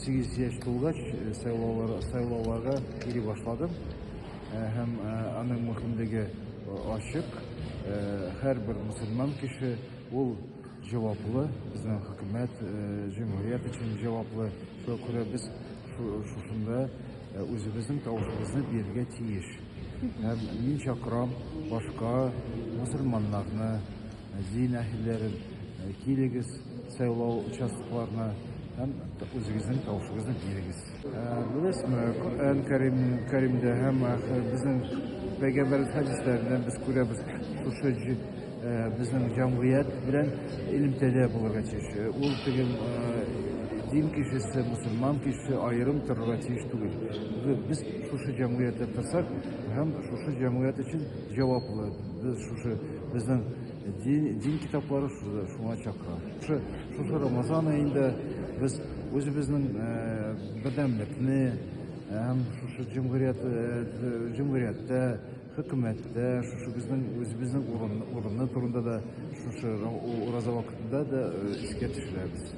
18 яшь тулгач, сайлаулар, сайлауларга йөри башладым. Һәм аның мөһимлеге ачык. Һәрбер мөселман кеше ул җаваплы, безнең хөкүмәт, җөмһүрият өчен җаваплы. Шуңа күрә без шушында үзебезнең тавышыбызны бирергә тиеш. Һәм мин чакырам башка мөселманнарны, дин әһелләрен, килегез сайлау участокларына һәм үзегезнең тавышыгызны бирегез. Беләсезме, Коръән Кәрим, Кәримдә һәм безнең пәйгамбәребез хәдисләреннән без күрәбез, шушы безнең җәмгыять белән элемтәдә булырга тиеш. Ул теге дин кешесе, мөселман кешесе аерым торырга тиеш түгел. Без шушы җәмгыятьтә торсак һәм шушы җәмгыять өчен җаваплы. Без шушы безнең дин, дин китаплары шуңа чакыра. Шушы, шушы Рамазан аенда без үзебезнең бердәмлекне һәм шушы җөмһүрият, җөмһүрияттә, хөкүмәттә, шушы безнең үзебезнең урын, урыны турында да шушы ураза вакытында да искә төшерәбез.